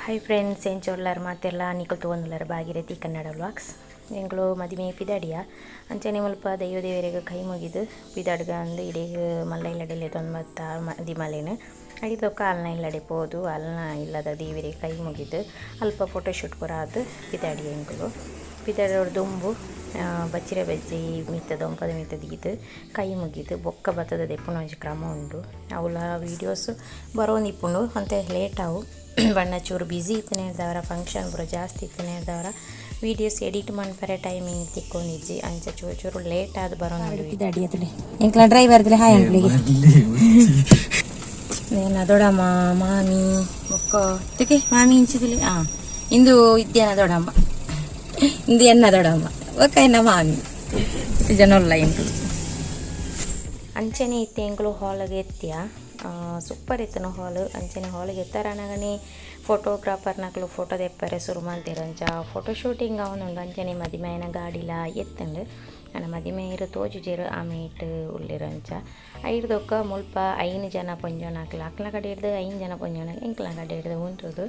Hi friends, ಎಂಚ ಉಲ್ಲರ್ ಮಾತೆರ್ಲ? ನಿಕುಲು ತೂವೊಂದುಲ್ಲರ್ ಭಾಗೀರಥಿ ಕನ್ನಡ ವ್ಲಾಗ್ಸ್. ಎಂಕುಲು ಮದಿಮೆ ಪಿದಾಡಿಯ. ಅಂಚನೆ ಮುಲ್ಪ ದೈವ ದೇವೆರೆಗ್ ಕೈ ಮುಗಿದು ಪಿದಾಡ್ಗ ಅಂದ್ ಇಡೆಗ್ ಮಲ್ಲ ಇಲ್ಲಡೆ ಲೆತೊಂದು ಬತ್ತ ಮದಿಮಲೆನ್. ಐದೊಕ್ಕ ಅಲ್ನ ಇಲ್ಲಡೆ ಪೋದು ಅಲ್ನ ಇಲ್ಲದ ದೇವೆರೆಗ್ ಕೈ ಮುಗಿದು ಅಲ್ಪ ಫೋಟೋ ಶೂಟ್ ಪೂರ ಆದ್ ಪಿದಾಡಿಯ ಎಂಕುಲು. ಪಿದಾಡೊಡು ದುಂಬು ಬಚ್ಚಿರೆ ಬಜ್ಜೈ ಮಿತ್ತ ದೊಂಪದ ಮಿತ್ತ ದೀದ್ ಕೈ ಮುಗಿದು ಬೊಕ್ಕ ಬತ್ತುದು ದೆಪ್ಪುನ ಒಂಜಿ ಕ್ರಮ ಉಂಡು. ಅವ್ಲ ವೀಡಿಯೋಸ್ ಬರೊಂದಿಪ್ಪುಂಡು, ಒಂತೆ ಲೇಟ್ ಆವು. ಬಣ್ಣ ಚೂರು ಬ್ಯುಸಿ ಇತ್ತಿನೆಡ್ದಾವರ, ಫಂಕ್ಷನ್ ಪೂರ ಜಾಸ್ತಿ ಇತ್ತಿನೆಡ್ದಾವರ ವೀಡಿಯೋಸ್ ಎಡಿಟ್ ಮನ್ಪರೆ ಟೈಮಿಂಗ್ ತಿಕ್ಕೊಂದಿಜ್ಜಿ. ಅಂಚ ಚೂರು ಚೂರು ಲೇಟ್ ಆದ್ ಬರೊಂದುಂಡು. ಪಿದಾಡಿ ಎಂಕ್ಲ ಡ್ರೈವರ್ ಹಾಯ್ ಅಂಕ್ಲೆಗ್. ನೇನ ದೊಡಮ್ಮ, ಮಾಮಿ ಬೊಕ್ಕ ತುಕೆ ಮಾಮಿ ಇಂಚಿದಿಲೆ. ಇಂದು ಇದ್ಯನ ದೊಡಮ್ಮ, ಇಂದು ಎನ್ನ ದೊಡಮ್ಮ, ಬೊಕ್ಕ ಎನ್ನ ಮಾಮಿ. ಇತ್ ಜನ ಉಲ್ಲ ಎಂಕುಲು. ಅಂಚನೆ ಇತ್ತೆ ಎಂಕುಲು ಹಾಲ್ಗ್ ಎತ್ತಿಯ. Super ಇತ್ತುಂಡು hall. ಅಂಚನೆ ಹಾಲ್ಗ್ ಎತ್ತರನಗನೆ ಫೋಟೋಗ್ರಾಫರ್ನಕುಲು ಫೋಟೋ ದೆಪ್ಪರೆ ಸುರು ಮಲ್ತೆರ್. ಅಂಚ ಫೋಟೋ ಶೂಟಿಂಗ್ ಆವೊಂದುಂಡು. ಅಂಚನೆ ಮದಿಮಯನ ಗಾಡಿಲ ಎತ್ತುಂಡು. ಆಂಡ ಮದಿಮಯೆರ್ ತೋಜುಜೆರ್, ಆಮೇಟ್ ಉಲ್ಲೆರ್ ಅಂಚ. ಐಡ್ದೊಕ್ಕ ಮುಲ್ಪ 5 ಜನ ಪೊಂಜೋನಕ್ಲ್, ಅಕ್ಲ್ನ ಕಡೆಡ್ದ್ 5 ಜನ ಪೊಂಜೋನಕ್ಲ್, ಎಂಕ್ಲ್ನ ಕಡೆಡ್ದ್ ಉಂತುದು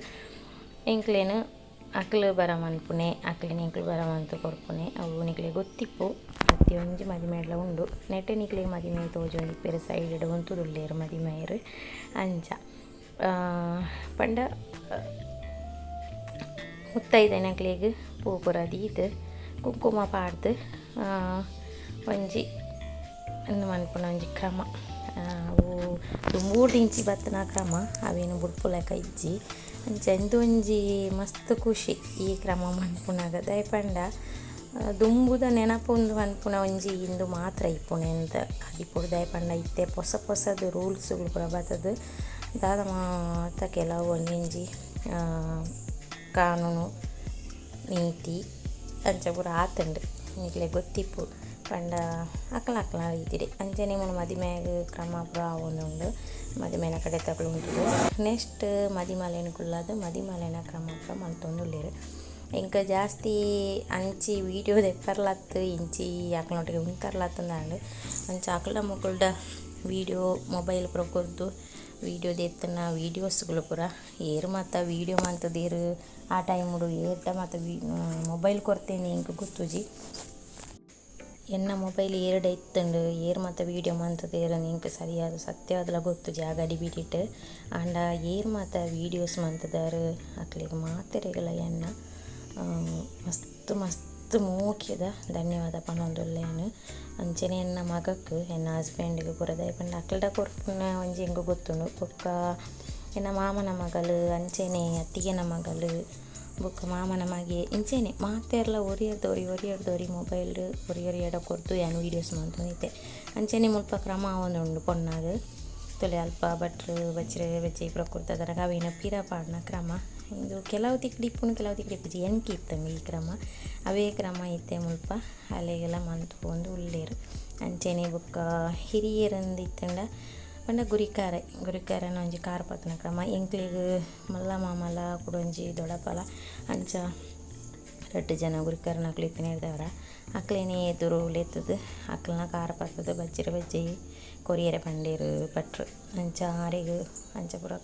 ಎಂಕ್ಲೆನ್ ಅಕ್ಲ್ ಬರ ಮನ್ಪುನೆ, ಅಕ್ಲೆನ್ ಎಂಕ್ಲು ಬರ ಮಂತ್ ಕೊರ್ಪುನೆ. ಅವು ನಿಕ್ಲೆಗ್ ಗೊತ್ತಿಪ್ಪು, ಪ್ರತಿಯೊಂಜಿ ಮದಿಮೆಡ್ಲ ಉಂಡು. ನೆಟೆ ನಿಕ್ಲೆಗ್ ಮದಿಮೆ ತೋಜೊಂದಿಪ್ಪೆರ್, ಸೈಡ್ ಉಂತುದುಲ್ಲೆರ್ ಮದಿಮಯೆರ್ ಅಂಚ. ಪಂಡ ಮುತ್ತೈದೆನಕ್ಲೆಗ್ ಪೂ ಪೂರ ದೀದ್ ಕುಂಕುಮ ಪಾಡ್ದ್ ಒಂಜಿ ಉಂದು ಮನ್ಪುನ ಒಂಜಿ ಕ್ರಮ. ಅವು ದುಂಬುಡ್ದಿಂಚಿ ಬತ್ತಿನ ಕ್ರಮ, ಅವೇನು ಬುಡ್ಪುಲೆಕ ಇಜ್ಜಿ. ಅಂಚ ಇಂದೊಂಜಿ ಮಸ್ತ್ ಖುಷಿ ಈ ಕ್ರಮ ಮನ್ಪುನಗ. ದಾಯೆ ಪಂಡ ದುಂಬುದ ನೆನಪುಂದು ಪನ್ಪುನ ಒಂಜಿ ಇಂದು ಮಾತ್ರ ಇಪ್ಪುನೆ ಎಂತ ಆದಿಪ್ಪೊಡು. ದಾಯೆ ಪಂಡ ಇತ್ತೆ ಪೊಸ ಪೊಸದು ರೂಲ್ಸುಲು ಪೂರ ಬತ್ತುದು ದಾದ ಮಾತ ಕೆಲವು ಒಂಜೊಂಜಿ ಕಾನೂನು ನೀತಿ ಅಂಚ ಪೂರ ಆತುಂಡು, ನಿಕ್ಲೆಗ್ ಗೊತ್ತಿಪ್ಪು. ಪಂಡ ಅಕ್ಲ ಅಕ್ಲ ರೀತಿಡೆ. ಅಂಚನೆ ಮೂಲು ಮದಿಮೆಗ್ ಕ್ರಮ ಪೂರ ಆವೊಂದುಂಡು. ಮದಿಮೆನ ಕಡೆತಕುಲು ಉಂತುದು ನೆಕ್ಸ್ಟ್ ಮದಿಮಲೆನ್ ಕುಲ್ಲಾದ್ ಮದಿಮಲೆನ ಕ್ರಮ ಪೂರ ಮಲ್ತೊಂದುಲ್ಲೆರ್. ಎಂಕ್ ಜಾಸ್ತಿ ಅಂಚಿ ವೀಡಿಯೋ ದೆಪ್ಪರ್ಲತ್ತು, ಇಂಚಿ ಅಕ್ಲ್ನೊಟ್ಟಿಗೆ ಉಂತರ್ಲತ್ತುಂದಾಂಡ್. ಅಂಚ ಅಕ್ಲ್ಡ ಮೊಕುಲ್ಡ ವೀಡಿಯೋ ಮೊಬೈಲ್ ಪೂರ ಕೊರ್ದು ವೀಡಿಯೋ ದೆತ್ತುನ ವೀಡಿಯೋಸ್ಗಳು ಪೂರ ಏರ್ ಮಾತ ವೀಡಿಯೋ ಮಂತುದೆರ್ ಆ ಟೈಮುಡು, ಏರ್ಡ ಮಾತ ಮೊಬೈಲ್ ಕೊರ್ತೇನೆ ಎಂಕ್ ಗೊತ್ತುಜಿ. ಎನ್ನ ಮೊಬೈಲ್ ಏರ್ಡ ಇತ್ತುಂಡು, ಏರ್ ಮಾತ ವೀಡಿಯೋ ಮಂತುದೆರ್ ಎಂಕ್ ಸರಿಯಾದ ಸತ್ಯವಾದಲ ಗೊತ್ತುಜಿ ಆ ಗಡಿ ಬಿಡಿಟ್. ಆಂಡ ಏರ್ ಮಾತ ವೀಡಿಯೋಸ್ ಮಂತುದಾರ್ ಅಕ್ಲೆಗ್ ಮಾತೆರೆಗ್ಲ ಎನ್ನ ಮಸ್ತ್ ಮಸ್ತ್ ಮೋಕೆದ ಧನ್ಯವಾದ ಪನೊಂದುಲ್ಲೆ ಯಾನ್. ಅಂಚನೆ ಎನ್ನ ಮಗಕ್, ಎನ್ನ ಹಸ್ಬೆಂಡ್ಗ್ ಪೂರ. ದಾಯೆ ಪಂಡ ಅಕ್ಲ್ಡ ಕೊರ್ಪುನ ಒಂಜಿ ಎಂಕ್ ಗೊತ್ತುಂಡು. ಬೊಕ್ಕ ಎನ್ನ ಮಾಮನ ಮಗಲ್, ಅಂಚನೆ ಅತ್ತಿಗೆನ ಮಗಲ್, ಬೊಕ್ಕ ಮಾಮನ ಮಗೆ, ಇಂಚನೆ ಮಾತೆರ್ಲ ಒರಿಯರ್ದ್ ಒರಿ ಒರಿಯರ್ದ್ ಒರಿ ಮೊಬೈಲ್ ಒರಿ ಒರಿಯಡ ಕೊರ್ದು ಯಾನ್ ವೀಡಿಯೋಸ್ ಮಂತೊಂದಿತ್ತೆ. ಅಂಚನೆ ಮುಲ್ಪ ಕ್ರಮ ಆವೊಂದುಂಡು ಪೊನ್ನಾಗ್. ತೂಲೆ, ಅಲ್ಪ ಭಟ್ರು ಬಚ್ಚಿರೆ ಬಜ್ಜೈ ಪೂರ ಕೊರ್ತದನಗ ಅವೇನ ಪಿರ ಪಾಡುನ ಕ್ರಮ. ಇಂದು ಕೆಲವು ತಿಕ್ಡ್ ಇಪ್ಪುಂಡು, ಕೆಲವು ತಿಕ್ಡ್ ಇಪ್ಪುಜಿ. ಎಂಕ್ ಇತ್ತುಂಡು ಈ ಕ್ರಮ. ಅವೇ ಕ್ರಮ ಇತ್ತೆ ಮುಲ್ಪ ಅಲೆಗೆಲ ಮಂತೊಂದು ಉಲ್ಲೆರ್. ಅಂಚನೆ ಬೊಕ್ಕ ಹಿರಿಯೆರಂದು ಇತ್ತುಂಡ ಪಂಡ ಗುರಿಕಾರೆ, ಗುರಿಕಾರನ ಒಂಜಿ ಕಾರ್ ಪತ್ತುನ ಕ್ರಮ. ಎಂಕ್ಲೆಗ್ ಮಲ್ಲ ಮಾಮಲ ಕುಡೊಂಜಿ ದೊಡ್ಡಪ್ಪಲ, ಅಂಚ ರಡ್ಡ್ ಜನ ಗುರಿಕಾರನಕುಲು ಇತ್ತಿನೆಡ್ದಾವರ ಅಕ್ಲೆನೆ ಎದುರು ಲೆತ್ತುದು ಅಕ್ಲ್ನ ಕಾರ್ ಪತ್ತುದು ಬಚ್ಚಿರೆ ಬಜ್ಜೈ ಕೊರಿಯರೆ ಪಂಡೆರ್ ಭಟ್ರು. ಅಂಚ ಆರೆಗ್ ಅಂಚ ಪೂರ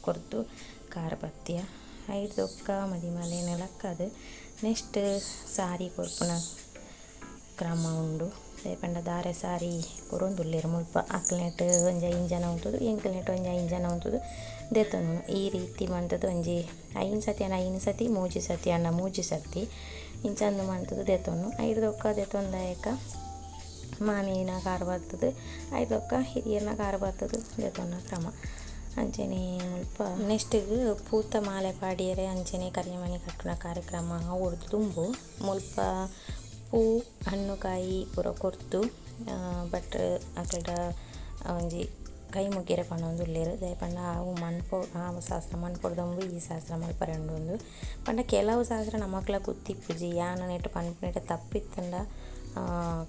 ಕೊರ್ದು ಕಾರ್ ಪತ್ತಿಯ. ಐಡ್ದ್ ಬೊಕ್ಕ ಮದಿಮಲೆನ್ ಲಕ್ಕಾದ್ ನೆಕ್ಸ್ಟ್ ಸಾರಿ ಕೊರ್ಪುನ ಕ್ರಮ ಉಂಡು. ದಾಯೆ ಪಂಡ ದಾರೆ ಸಾರಿ ಕೊರೊಂದುಲ್ಲೆರ್ ಮುಲ್ಪ. ಅಕ್ಲ್ನೆಟ್ ಒಂಜಿ 5 ಜನ ಉಂತುದು, ಎಂಕ್ಲ್ನೆಟ್ ಒಂಜಿ 5 ಜನ ಉಂತುದು ದೆತ್ತೊನುನು. ಈ ರೀತಿ ಮಂತುದು ಒಂಜಿ 5 ಸರ್ತಿ ಆಂಡ 5 ಸರ್ತಿ, 3 ಸರ್ತಿ ಆಂಡ 3 ಸರ್ತಿ, ಇಂಚ ಅಂದ್ ಮಂತುದು ದೆತ್ತೊನು. ಐಡ್ದ್ ಬೊಕ್ಕ ದೆತ್ತೊಂದಾಯಕ ಮಾಮಿನ ಕಾರ್ ಬತ್ತುದು, ಐಡ್ದ್ ಬೊಕ್ಕ ಹಿರಿಯೆರ್ನ ಕಾರ್ ಬತ್ತುದು ದೆತ್ತೊನ್ನ ಕ್ರಮ. ಅಂಚನೆ ಮುಲ್ಪ ನೆಕ್ಸ್ಟ್ಗ್ ಪೂತ ಮಾಲೆ ಪಾಡಿಯೆರೆ ಅಂಚನೆ ಕರಿಯಮಣಿ ಕಟ್ಟುನ ಕಾರ್ಯಕ್ರಮ ಆವೊಡ್ದು ದುಂಬು ಮುಲ್ಪ ಪೂ ಹಣ್ಣು ಕಾಯಿ ಪೂರ ಕೊರ್ದು ಭಟ್ರ್ ಅಕ್ಲ್ಡ ಒಂಜಿ ಕೈ ಮುಗ್ಯೆರೆ ಪನೊಂದುಲ್ಲೆರ್. ದಾಯೆ ಪಂಡ ಅವು ಮನ್ಪೊ ಆ ಶಾಸ್ತ್ರ ಮನ್ಪೊಡ್ದುಂಬು ಈ ಶಾಸ್ತ್ರ ಮನ್ಪರೆ ಉಂಡು ಉಂದು. ಪಂಡ ಕೆಲವು ಶಾಸ್ತ್ರ ನಮಕ್ಲ ಗೊತ್ತಿಪ್ಪುಜಿ. ಯಾನ್ ನೆಟ್ ಪನ್ಪುನೆಟ್ ತಪ್ಪಿತ್ತುಂಡ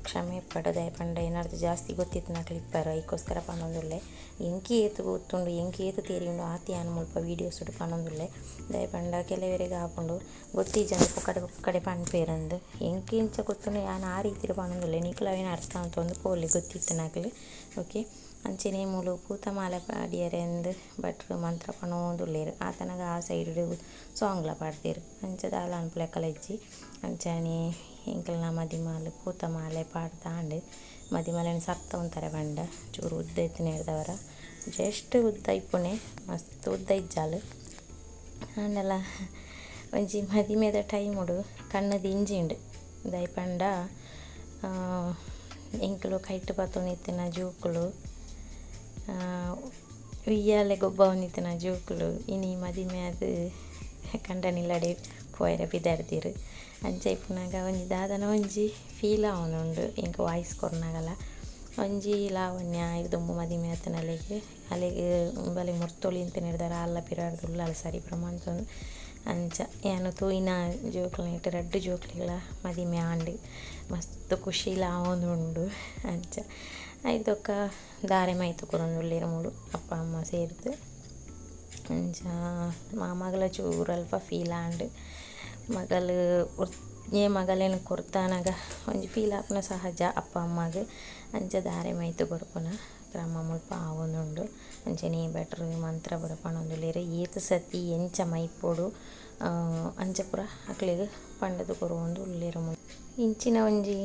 ಕ್ಷಮೆ ಇಪ್ಪಡ್. ದಾಯೆ ಪಂಡ ಎನ್ನಡ್ದ್ ಜಾಸ್ತಿ ಗೊತ್ತಿತ್ತಿನಕ್ಲ್ ಇಪ್ಪೆರ್, ಐಕೋಸ್ಕರ ಪನೊಂದುಲ್ಲೆ. ಎಂಕ್ ಏತ್ ಗೊತ್ತುಂಡು, ಎಂಕ್ ಏತ್ ತೆರಿಯುಂಡು ಆತ್ ಯಾನ್ ಮುಲ್ಪ ವೀಡಿಯೋಸ್ ಡ್ ಪನೊಂದುಲ್ಲೆ. ದಾಯೆ ಪಂಡ ಕೆಲವೆರೆಗ್ ಆಪುಂಡು, ಗೊತ್ತಿಜ್ಜಂದೆ ಪೊಕ್ಕಡೆ ಪೊಕ್ಕಡೆ ಪನ್ಪೆರಂದ್. ಎಂಕ್ ಎಂಚ ಗೊತ್ತುಂಡು ಯಾನ್ ಆ ರೀತಿಡ್ ಪನೊಂದುಲ್ಲೆ. ನಿಕುಲು ಅವೆನ್ ಅರ್ಥ ಮಂತೊಂದು ಪೋಲೆ ಗೊತ್ತಿತ್ತಿನಕ್ಲ್. ಓಕೆ. ಅಂಚನೆ ಮೂಲು ಪೂತ ಮಾಲೆ ಪಾಡ್ಯೆರೆಂದ್ ಭಟ್ರ್ ಮಂತ್ರ ಪನೊಂದುಲ್ಲೆರ್ ಆತನಗ ಆ ಸೈಡ್ ಡು ಸೋಂಗ್ ಲ ಪಾಡ್ದೆರ್ ಅಂಚ ದಾಲ ಅನ್ಪುಲಕಲ ಇಜ್ಜಿ ಅಂಚನೆ ಎಂಕಲ್ನ ಮದಿಮಾಲ್ ಪೂತ ಮಾಲೆ ಪಾಡ್ದಾಂಡ್ ಮದಿಮಲೆನ್ ಸರ್ತ ಉಂತರೆ ಪಂಡ ಚೂರು ಉದ್ದ ಇತ್ತಿನೆಡ್ದಾವರ ಜಸ್ಟ್ ಉದ್ದ ಇಪ್ಪುನೆ ಮಸ್ತ್ ಉದ್ದ ಇಜ್ಜಲ್ ಆಂಡಲ ಒಂಜಿ ಮದಿಮೆದ ಟೈಮ್ ಡು ಕಣ್ಣ್ ದಿಂಜಿಂಡ್ ದಾಯೆ ಪಂಡ ಎಂಕುಲು ಕೈಟ್ ಪತೊಂದಿತ್ತಿನ ಜೋಕುಲು ಉಯ್ಯಾಲೆ ಗೊಬ್ಬವೊಂದಿತ್ತಿನ ಜೋಕುಲು ಇನಿ ಮದಿಮೆ ಆದ್ ಕಂಡನಿಲ್ಲಡೆ ಪೋಯೆರೆ ಪಿದಾಡ್ದೆರ್ ಅಂಚ ಇಪ್ಪುನಗ ಒಂಜಿ ದಾದನ ಒಂಜಿ ಫೀಲ್ ಆವೊಂದುಂಡು ಎಂಕ್ ವಾಯ್ಸ್ ಕೊರ್ನಗಲ ಒಂಜಿ ಲಾವಣ್ಯ ದುಂಬು ಮದಿಮೆ ಆತಿನಲೆಗ್ ಅಲೆಗ್ ಬಲೆ ಮುರ್ತೊಲಿ ಇತ್ತಿನೆಡ್ದಾವರ ಆಲ್ಲ ಪಿರಾಡ್ದ್ ಉಲ್ಲಲ್ ಸರಿ ಪ್ರಮಾಣ ಅಂಚ ಯಾನ್ ತೂಯಿನ ಜೋಕುಲ್ನೆಟ್ ರಡ್ಡ್ ಜೋಕುಲೆಗ್ಲ ಮದಿಮೆ ಆಂಡ್ ಮಸ್ತ್ ಖುಷಿಲ ಆವೊಂದುಂಡು ಅಂಚ ಐತ ಬೊಕ್ಕ ದಾರೆ ಮೈತ್ ಕೊರೊಂದುಲ್ಲೆರ್ ಮೂಲು ಅಪ್ಪ ಅಮ್ಮ ಸೇರ್ದ್ ಅಂಚ ಮಾಮಗ್ಲ ಚೂರು ಅಲ್ಪ ಫೀಲ್ ಆಂಡ್ ಮಗಲ್ ಏ ಮಗಲೆನ್ ಕೊರ್ತಾನಗ ಒಂಜಿ ಫೀಲ್ ಆಪುನ ಸಹಜ ಅಪ್ಪ ಅಮ್ಮಗ್ ಅಂಚ ದಾರೆ ಮೈತ್ ಕೊರ್ಪುನ ಕ್ರಮ ಮುಲ್ಪ ಆವೊಂದುಂಡು ಅಂಚನೆ ಭಟ್ರ್ ಮಂತ್ರ ಪೂರ ಪನೊಂದುಲ್ಲೆರ್ ಏತ್ ಸರ್ತಿ ಎಂಚ ಮೈಪೊಡು ಅಂಚ ಪೂರ ಅಕ್ಲೆಗ್ ಪಂಡುದು ಕೊರೊಂದುಲ್ಲೆರ್ ಮೂಲು ಇಂಚಿನ ಒಂಜಿ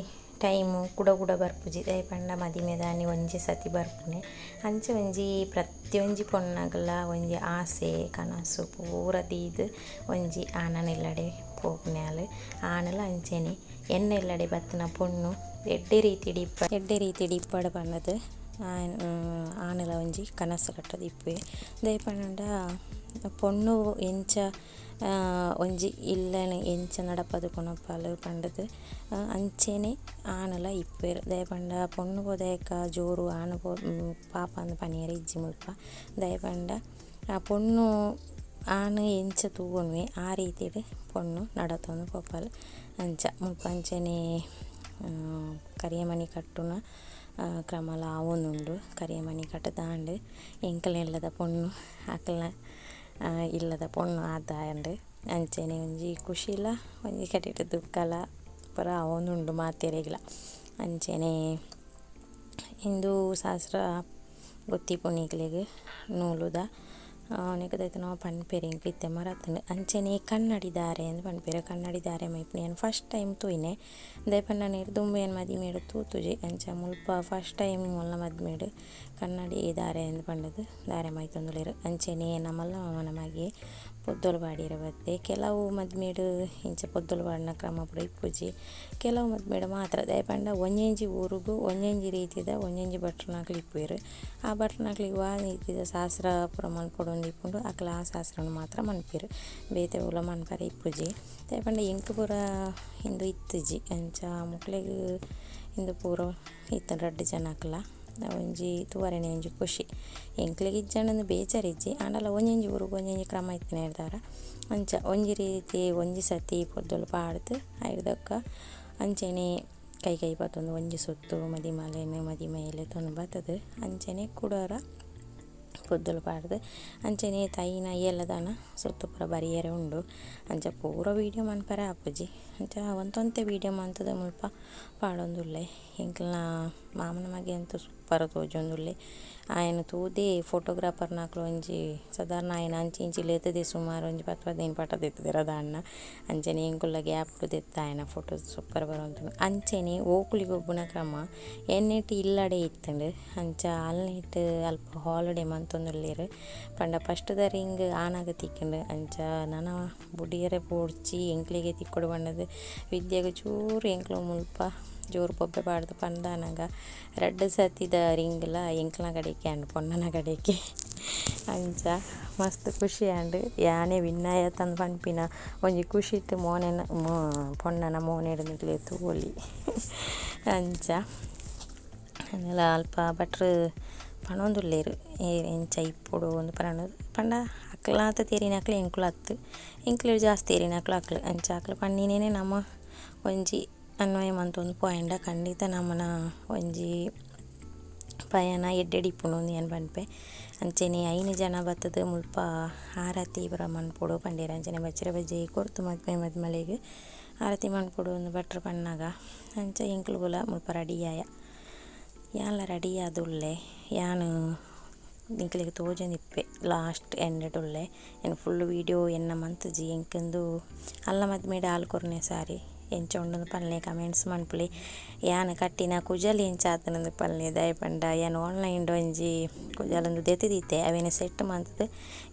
ಟೈಮ್ ಕುಡ ಕುಡ ಬರ್ಪುಜಿ ದಾಯೆ ಪಂಡ ಮದಿಮೆದಾನಿ ಒಂಜಿ ಸರ್ತಿ ಬರ್ಪುನೆ ಅಂಚ ಒಂಜಿ ಪ್ರತಿಯೊಂಜಿ ಪೊಣ್ಣಗ್ಲ ಒಂಜಿ ಆಸೆ ಕನಸು ಪೂರ ದೀದ್ ಒಂಜಿ ಆಣನ ಇಲ್ಲಡೆ ಪೋಪುನಾಲ್ ಆಣಲ ಅಂಚನೆ ಎನ್ನ ಇಲ್ಲಡೆ ಬತ್ತಿನ ಪೊಣ್ಣು ಎಡ್ಡೆ ರೀತಿಡ್ ಎಡ್ಡೆ ರೀತಿಡ್ ಇಪ್ಪಡ್ ಪಂಡುದು ಆಣಲ ಒಂಜಿ ಕನಸು ಕಟ್ಟುದು ಇಪ್ಪುವೆ ದಾಯೆ ಪಂಡ ಪೊಣ್ಣು ಎಂಚ ಒಂಜಿ ಇಲ್ಲನ್ ಎಂಚ ನಡಪದ್ ಕೊನೊಪಲ್ ಪಂಡುದು ಅಂಚನೆ ಆಣಲ ಇಪ್ಪುವೆರ್ ದಾಯೆ ಪಂಡ ಪೊಣ್ಣು ಪೋದಾಯಕ ಜೋರು ಆಣ್ ಪೋ ಪಾಪ ಅಂದ್ ಪನಿಯೆರೆ ಇಜ್ಜಿ ಮುಲ್ಪ ದಾಯೆ ಪಂಡ ಆ ಪೊಣ್ಣು ಆಣ್ ಎಂಚ ತೂವೊನುವೆ ಆ ರೀತಿಡ್ ಪೊಣ್ಣು ನಡತೊಂದು ಪೋಪಲ್ ಅಂಚ ಮುಲ್ಪ ಅಂಚನೆ ಕರಿಯಮಣಿ ಕಟ್ಟುನ ಕ್ರಮಲ ಆವೊಂದುಂಡು ಕರಿಯಮಣಿ ಕಟ್ಟುದಾಂಡ್ ಎಂಕಲ್ನ ಇಲ್ಲದ ಪೊಣ್ಣು ಅಕಲ್ನ ಇಲ್ಲದ ಪೊಣ್ಣು ಆದಾಂಡ್ ಅಂಚನೆ ಒಂಜಿ ಖುಷಿಲ ಒಂಜಿ ಕಡೆಟ್ ದುಃಖಲ ಪೂರ ಆವೊಂದುಂಡು ಮಾತೆರೆಗ್ಲ ಅಂಚನೆ ಹಿಂದೂ ಶಾಸ್ತ್ರ ಗೊತ್ತಿಪ್ಪುಂಡು ನಿಕ್ಲೆಗ್ ನೂಲುದ ನೆಕ್ ದಾದನೋ ಪನ್ಪೆರ್ ಎಂಕ್ ಇತ್ತೆ ಮರತ್ಂಡ್ ಅಂಚನೆ ಕನ್ನಡಿ ದಾರೆ ಅಂದ್ ಪನ್ಪೆರ್ ಕನ್ನಡಿ ದಾರೆ ಮೈಪುನಿ ಯಾನ್ ಫಸ್ಟ್ ಟೈಮ್ ತೂಯಿನೆ ದಾಯೆ ಪಂಡ ನೆರ್ದ್ ದುಂಬು ಯಾನ್ ಮದಿಮೆಡ್ ತೂತುಜಿ ಅಂಚ ಮುಲ್ಪ ಫಸ್ಟ್ ಟೈಮ್ ಮಲ್ಲ ಮದ್ಮೆಡ್ ಕನ್ನಡಿ ದಾರೆ ಅಂದ್ ಪಂಡುದು ದಾರೆ ಮೈತೊಂದುಲ್ಲೆರ್ ಅಂಚನೆ ಎನ್ನ ಮಲ್ಲ ಮಾಮನ ಮಗೆ ಪೊದ್ದೊಲು ಪಾಡ್ಯೆರೆ ಬತ್ತೆ ಕೆಲವು ಮದ್ಮೆಡ್ ಇಂಚ ಪೊದ್ದೊಲು ಪಾಡುನ ಕ್ರಮ ಪೂರ ಇಪ್ಪುಜಿ ಕೆಲವು ಮದ್ಮೆಡ್ ಮಾತ್ರ ದಾಯೆ ಪಂಡ ಒಂಜೊಂಜಿ ಊರುಗು ಒಂಜೊಂಜಿ ರೀತಿದ ಒಂಜೊಂಜಿ ಭಟ್ರುನಕುಲು ಇಪ್ಪುವೆರ್ ಆ ಭಟ್ರುನಕ್ಲೆಗ್ ವಾ ರೀತಿದ ಶಾಸ್ತ್ರ ಪೂರ ಮನ್ಪೊಡೊಂದು ಇಪ್ಪುಂಡು ಅಕುಲು ಆ ಶಾಸ್ತ್ರನ್ ಮಾತ್ರ ಮನ್ಪುವೆರ್ ಬೇತೆ ಒವ್ಲ ಮನ್ಪರೆ ಇಪ್ಪುಜಿ ದಾಯೆ ಪಂಡ ಎಂಕ್ ಪೂರ ಇಂದು ಇತ್ತುಜಿ ಅಂಚ ಮೊಕ್ಲೆಗ್ ಇಂದು ಪೂರ ಇತ್ತ್ಂಡ್ ರಡ್ಡ್ ಜನಕ್ಲ ಒಂಜಿ ತೂವರೆನೆ ಒಂಜಿ ಖುಷಿ ಎಂಕ್ಲೆಗ್ ಇಜ್ಜಾಂಡ ಬೇಜಾರ್ ಇಜ್ಜಿ ಆಂಡಲ ಒಂಜೊಂಜಿ ಊರುಗು ಒಂಜೊಂಜಿ ಕ್ರಮ ಇತ್ತಿನೆಡ್ದಾವರ ಅಂಚ ಒಂಜಿ ರೀತಿ ಒಂಜಿ ಸರ್ತಿ ಪೊದ್ದೊಲು ಪಾಡ್ದ್ ಐರ್ದ್ ಬೊಕ್ಕ ಅಂಚನೆ ಕೈ ಕೈ ಪತ್ತೊಂದು ಒಂಜಿ ಸುತ್ತು ಮದಿಮಾಲೆನ್ ಮದಿಮಯೆ ಲೆತೊಂದು ಬತ್ತುದು ಅಂಚನೆ ಕುಡೊರ ಪೊದ್ದೊಲು ಪಾಡ್ದ್ ಅಂಚನೆ ತೈನ ಏಲದನ ಸುತ್ತು ಪೂರ ಬರಿಯೆರೆ ಉಂಡು ಅಂಚ ಪೂರ ವೀಡಿಯೋ ಮನ್ಪರೆ ಆಪುಜಿ ಅಂಚ ಒಂತೊಂತೆ ವೀಡಿಯೋ ಮಂತುದು ಮುಲ್ಪ ಪಾಡೊಂದುಲ್ಲೆ ಎಂಕಲ್ನ ಮಾಮನ ಮಗೆ ಅಂತು ಸೂಪರ್ ತೋಜೊಂದುಲ್ಲೆ ಆಯನ್ ತೂದೇ ಫೋಟೋಗ್ರಾಫರ್ ನಕುಲು ಒಂಜಿ ಸಾಧಾರಣ ಆಯನ್ ಅಂಚಿ ಇಂಚಿ ಲೆತುದೆ ಸುಮಾರ್ ಒಂಜಿ 10 15 ಪಟ ದೆತ್ತುದೆರ್ ದಾನ್ನ ಅಂಚನೆ ಎಂಕುಲ್ಲ ಗ್ಯಾಪ್ ಡು ದೆತ್ತ ಆಯನ ಫೋಟೋ ಸೂಪರ್ ಬರೊಂದುಂಡು ಅಂಚನೆ ಓಕುಳಿ ಗೊಬ್ಬುನ ಕ್ರಮ ಎನ್ನೆಟ್ ಇಲ್ಲಡೆ ಇತ್ತುಂಡು ಅಂಚ ಅಲ್ನೆಟ್ ಅಲ್ಪ ಹಾಲಿಡೇ ಮಂತೊಂದುಲ್ಲೆರ್ ಪಂಡ ಫಸ್ಟ್ ದ ರಿಂಗ್ ಆನಗ ತಿಕ್ಕುಂಡು ಅಂಚ ನನ ಬುಡಿಯೆರೆ ಪೋಡ್ಚಿ ಎಂಕ್ಲೆಗೆ ತಿಕ್ಕೊಡು ಪಂಡುದು ವಿದ್ಯೆಗ್ ಚೂರು ಎಂಕ್ಲು ಮುಲ್ಪ ಜೋರು ಬೊಬ್ಬೆ ಪಾಡ್ದ್ ಪಂದಾನಗ ರಡ್ಡ್ ಸರ್ತಿದ ರಿಂಗ್ ಲ ಎಂಕ್ಲ್ನ ಕಡೆಕೆ ಆಂಡ್ ಪೊನ್ನನ ಕಡೆಕೆ ಅಂಚ ಮಸ್ತ್ ಖುಷಿ ಆಂಡ್ ಯಾನೆ ವಿನ್ ಆಯತಂದ್ ಪನ್ಪಿನ ಒಂಜಿ ಖುಷಿಟ್ ಮೋನೆನ್ ಪೊನ್ನನ ಮೋನೆಡ್ ನಿಕ್ಲೆ ತೂವೊಲಿ ಅಂಚ ಆಂಡಲ ಅಲ್ಪ ಭಟ್ರ್ ಪನೊಂದುಲ್ಲೆರ್ ಎಂಚ ಇಪ್ಪೊಡು ಅಂದ್ ಪಂಡ ಅಕ್ಲಾತ್ ತೆರಿನಕ್ಲು ಎಂಕುಲು ಅತ್ತ್ ಎಂಕ್ಲೆಡ್ ಜಾಸ್ತಿ ತೆರಿನಕ್ಲು ಅಕ್ಲು ಅಂಚ ಅಕ್ಲು ಪಂಡಿನೇನೆ ನಮ ಒಂಜಿ ಅನ್ವಯ ಮಂತೊಂದು ಪೋಯೆಂಡ ಖಂಡಿತ ನಮನ ಒಂಜಿ ಪಯಣ ಎಡ್ಡೆಡ್ ಇಪ್ಪುಂಡು ಇಂದ್ ಯಾನ್ ಪನ್ಪೆ ಅಂಚನೆ ಐನ್ ಜನ ಬತ್ತುದು ಮುಲ್ಪ ಆರತಿ ಪೂರ ಮನ್ಪೊಡು ಪಂಡೆರ್ ಅಂಚನೆ ಬಚ್ಚಿರೆ ಬಜ್ಜೆಯಿ ಕೊರ್ದು ಮದ್ಮೆ ಮದ್ಮಲೆಗ್ ಆರತಿ ಮನ್ಪೊಡು ಅಂದ್ ಭಟ್ರ್ ಪನ್ನಗ ಅಂಚ ಎಂಕುಲು ಪೂರ ಮುಲ್ಪ ರೆಡಿ ಆಯ. ಯಾನ್ಲ ರೆಡಿ ಆದುಲ್ಲೆ ಯಾನ್ ನಿಕ್ಲೆಗ್ ತೋಜೊಂದಿಪ್ಪೆ ಲಾಸ್ಟ್ ಎಂಡ್ ಉಲ್ಲೆ ಯಾನ್ ಫುಲ್ ವೀಡಿಯೋ ಎನ್ನ ಮಂತುಜಿ ಎಂಕುಂದು ಅಲ್ಲ ಮದ್ಮೆಡ್ ಆಲ್ ಕೊರ್ನೆ ಸಾರಿ ಎಂಚ ಉಂಡುಂದು ಪನ್ಲೆ ಕಮೆಂಟ್ಸ್ ಮನ್ಪುಲೆ ಯಾನ್ ಕಟ್ಟಿನ ಕುಜಲ್ ಎಂಚ ಆತುಂಡು ಪನ್ಲೆ ದಾಯೆ ಪಂಡ ಯಾನ್ ಆನ್ಲೈನ್ ಒಂಜಿ ಕುಜಲ್ ದೆತ್ತ್ ಅವೆನ್ ಸೆಟ್ ಮಂತುದು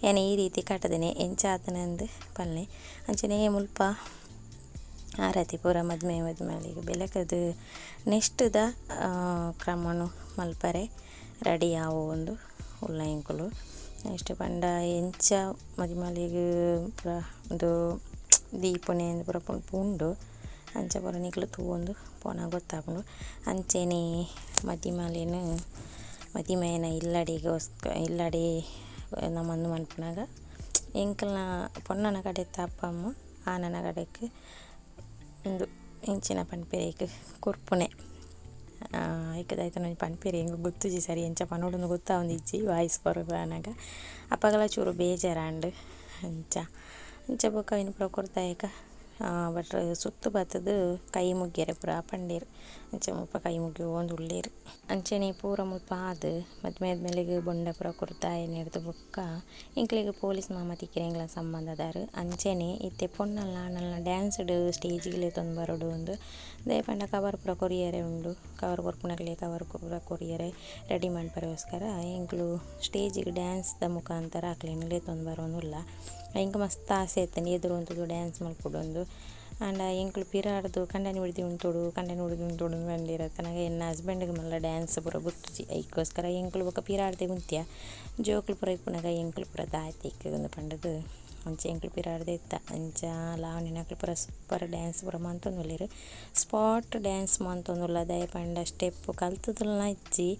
ಯಾನ್ ಈ ರೀತಿ ಕಟ್ಟುದಿನಿ ಎಂಚ ಆತುಂಡು ಪನ್ಲೆ ಅಂಚನೆ ಮುಲ್ಪ ಆರತಿ ಪೂರ ಮದ್ಮೆ ಮದ್ಮಲೆಗ್ ಬೆಲಕದು ನೆಕ್ಸ್ಟ್ ದ ಕ್ರಮನು ಮಲ್ಪರೆ ರೆಡಿ ಆವೊಂದು ಉಲ್ಲ ಎಂಕುಲು. ನೆಕ್ಸ್ಟ್ ಪಂಡ ಎಂಚ ಮದಿಮಲೆಗ್ ಪೂರ ಉಂದು ದೀಪುನೆ ಪೂರ ಉಂಡು ಅಂಚ ಪೂರ ನಿಕುಲು ತೂವೊಂದು ಪೋನಗ ಗೊತ್ತಾಪುಂಡು. ಅಂಚನೆ ಮದಿಮಲೆನ್ ಮದಿಮಯನ ಇಲ್ಲಡೆಗೋಸ್ಕರ ಇಲ್ಲಡೆ ನಮ ಉಂದು ಮನ್ಪುನಗ ಎಂಕಲ್ನ ಪೊಣ್ಣನ ಕಡೆತ ಅಪ್ಪ ಅಮ್ಮ ಆಣನ ಕಡೆಕ್ ಉಂದು ಎಂಚಿನ ಪನ್ಪೆರ್ ಐಕ್ ಕೊರ್ಪುನೆ ಐಕ್ ದಾಯ್ತನ ಒಂಜಿ ಪನ್ಪೆರ್ ಎಂಕ್ ಗೊತ್ತುಜಿ ಸರಿ ಎಂಚ ಪನೊಡುಂದು ಗೊತ್ತಾವೊಂದಿಜ್ಜಿ ವಾಯ್ಸ್ ಕೊರೊಡಾನಗ ಅಪಗಲ ಚೂರು ಬೇಜಾರಾಂಡ್ ಅಂಚ ಅಂಚ ಬೊಕ ಐನ್ ಪೂರ ಕೊರ್ದಾಯಗ ಭಟ್ರ್ ಸುತ್ತು ಬತ್ತುದು ಕೈ ಮುಗ್ಯೆರೆ ಪೂರ ಪಂಡೆರ್ ಅಂಚ ಮುಲ್ಪ ಕೈ ಮುಗಿಯೊಂದು ಉಲ್ಲೆರ್. ಅಂಚನೆ ಪೂರ ಮುಲ್ಪ ಆದ್ ಮದ್ಮೆ ಆದ್ಮೇಲೆಗ್ ಬೊಂಡ ಪೂರ ಕೊರ್ದಾಯಿನೆರ್ದ್ ಬೊಕ್ಕ ಎಂಕ್ಲೆಗ್ ಪೊಲೀಸ್ ಮಾಮ ತಿಕ್ಕಿನ ಎಂಕ್ಲೆನ ಸಂಬಂಧದಾರ್. ಅಂಚನೆ ಇತ್ತೆ ಪೊಣ್ಣಲ್ನ ಆಣಲ್ನ ಡ್ಯಾನ್ಸ್ ಡ್ ಸ್ಟೇಜ್ ಗ್ ಲೆತೊಂದು ಬರೊಡು ಇಂದ್ ದಾಯೆ ಪಂಡ ಕವರ್ ಪೂರ ಕೊರಿಯರೆ ಉಂಡು ಕವರ್ ಕೊರ್ಪುನಕ್ಲೆಗ್ ಕವರ್ ಪೂರ ಕೊರಿಯರೆ ರೆಡಿ ಮನ್ಪರೆಗೋಸ್ಕರ ಎಂಕುಲು ಸ್ಟೇಜ್ ಗ್ ಡ್ಯಾನ್ಸ್ ದ ಮುಖಾಂತರ ಅಕ್ಲೆನ್ ಲೆತೊಂದು ಬರೊಂದುಲ್ಲ. ಎಂಕ್ ಮಸ್ತ್ ಆಸೆ ಇತ್ತ್ಂಡ್ ಎದುರು ಉಂತುದು ಡ್ಯಾನ್ಸ್ ಮನ್ಪೊಡುಂದು ಆಂಡ ಎಂಕುಲು ಪಿರಾಡ್ದು ಕಂಡನಿ ಬುಡ್ದಿ ಉಂತೊಡು ಪಂಡೆರ್ ಅತನಗ ಎನ್ನ ಹಸ್ಬೆಂಡ್ ಗ್ ಮಲ್ಲ ಡ್ಯಾನ್ಸ್ ಪೂರ ಗೊತ್ತುಜಿ ಐಕೋಸ್ಕರ ಎಂಕುಲು ಬೊಕ ಪಿರಾಡ್ದೆ ಉಂತಿಯ ಜೋಕುಲು ಪೂರ ಇಪ್ಪುನಗ ಎಂಕುಲು ಪೂರ ದಾಯೆಗ್ ಇಂದ್ ಪಂಡುದು ಅಂಚ ಎಂಕುಲು ಪಿರಾಡ್ದೆ ಇತ್ತ. ಅಂಚ ಲಾವಣ್ಯನಕುಲು ಪೂರ ಸೂಪರ್ ಡ್ಯಾನ್ಸ್ ಪೂರ ಮಂತೊಂದುಲ್ಲೆರ್ ಸ್ಪಾಟ್ ಡ್ಯಾನ್ಸ್ ಮಂತೊಂದುಲ್ಲ ದಾಯೆ ಪಂಡ ಸ್ಟೆಪ್ ಕಲ್ತುದುಲ ಇಜ್ಜಿ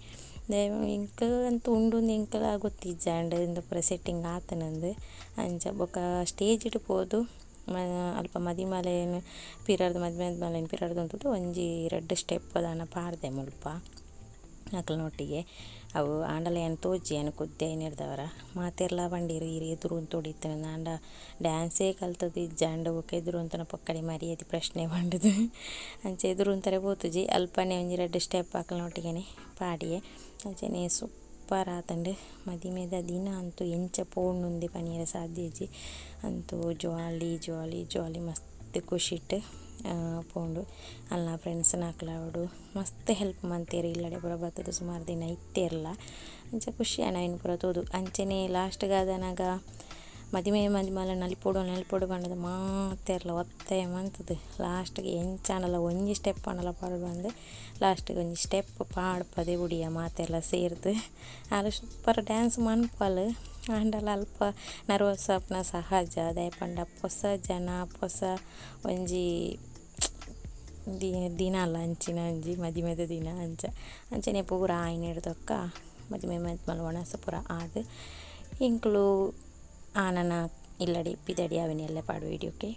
ಎಂಕ್ ಅಂತು ಉಂಡು ಎಂಕ್ಲ ಗೊತ್ತಿಜ್ಜಾಂಡ್ ಇಂದು ಪೂರ ಸೆಟ್ಟಿಂಗ್ ಆತುಂಡು ಅಂಚ ಬೊಕ ಸ್ಟೇಜ್ ಡ್ ಪೋದು ಅಲ್ಪ ಮದಿಮಲೆನ್ ಪಿರರ್ದ್ ಮದ್ಮೆ ಮದಿಮಲೆನ್ ಪಿರರ್ದ್ ಉಂತುದು ಒಂಜಿ ರಡ್ಡ್ ಸ್ಟೆಪ್ ದಾನ ಪಾಡ್ದೆ ಮುಲ್ಪ ಅಕಲ್ನೊಟ್ಟಿಗೆ ಅವು ಆಂಡಲ ಯಾನ್ ತೋಜಿ ಯಾನ್ ಕುದ್ದೆ ಆಯಿನೆಡ್ದಾವರ ಮಾತೆರ್ಲ ಪಂಡೆರ್ ಈರ್ ಎದುರು ಉಂತೊಡಿತ್ತುಂಡು ಆಂಡ ಡ್ಯಾನ್ಸೇ ಕಲ್ತುದು ಇಜ್ಜಾಂಡ್ ಬೊಕ ಎದುರು ಉಂತುನ ಪೊಕ್ಕಡೆ ಮರ್ಯಾದಿ ಪ್ರಶ್ನೆ ಪಂಡುದು ಅಂಚ ಎದುರು ಉಂತರೆ ಪೋತುಜಿ ಅಲ್ಪನೆ ಒಂಜಿ ರಡ್ಡ್ ಸ್ಟೆಪ್ ಅಕಲ್ನೊಟ್ಟಿಗೆನೆ ಪಾಡಿಯೆ. ಅಂಚನೆ ಸೂಪರ್ ಆತುಂಡು ಮದಿಮೆದ ದಿನ ಅಂತೂ ಎಂಚ ಪೋಂಡುಂದು ಪನಿಯೆರೆ ಸಾಧ್ಯ ಇಜ್ಜಿ ಅಂತೂ ಜಾಲಿ ಜಾಲಿ ಜಾಲಿ ಮಸ್ತ್ ಖುಷಿಟ್ ಪೋಂಡು. ಅಲ್ನ ಫ್ರೆಂಡ್ಸ್ ನಕುಲಾವೊಡು ಮಸ್ತ್ ಹೆಲ್ಪ್ ಮಂತೆರ್ ಇಲ್ಲಡೆ ಪೂರ ಬತ್ತುದು ಸುಮಾರು ದಿನ ಇತ್ತೆರ್ಲ ಅಂಚ ಖುಷಿ ಆಂಡ್ ಐನ್ ಪೂರ ತೂದು. ಅಂಚನೆ ಲಾಸ್ಟ್ ಗಾದನಗ ಮದಿಮೆ ಮದಿಮಲ್ ನಲಿಪೊಡು ನಲಿಪೊಡು ಪಂಡುದು ಮಾತೆರ್ಲ ಒತ್ತಾಯ ಮಂತುದು ಲಾಸ್ಟ್ ಗ್ ಎಂಚಾಂಡಲ ಒಂಜಿ ಸ್ಟೆಪ್ ಆಂಡಲ ಪಾಡೊಡು ಪಂದ್ ಲಾಸ್ಟ್ ಗ್ ಒಂಜಿ ಸ್ಟೆಪ್ ಪಾಡ್ಪದೆ ಬುಡಿಯ ಮಾತೆರ್ಲ ಸೇರ್ದ್ ಆಲ್ ಸೂಪರ್ ಡ್ಯಾನ್ಸ್ ಮನ್ಪಲ್ ಆಂಡಲ ಅಲ್ಪ ನರ್ವಸ್ ಆಪುನ ಸಹಜ ದಾಯೆ ಪಂಡ ಪೊಸ ಜನ ಪೊಸ ಒಂಜಿ ದಿನಲ ಅಂಚಿನ ಒಂಜಿ ಮದಿಮೆದ ದಿನ ಅಂಚ ಅಂಚನೆ ಪೂರ ಆಯಿನೆಡ್ದೊಕ್ಕ ಮದಿಮೆ ಮದಿಮಲ್ ವನಸ್ ಪೂರ ಆದ್ ಎಂಕುಲು ಆಣನ ಇಲ್ಲಡೆ ಪಿದಡಿ ಅವೆನ್ ಎಲ್ಲೆ ಪಾಡುವೆ ವಿಡಿಯೋ ಓಕೆ.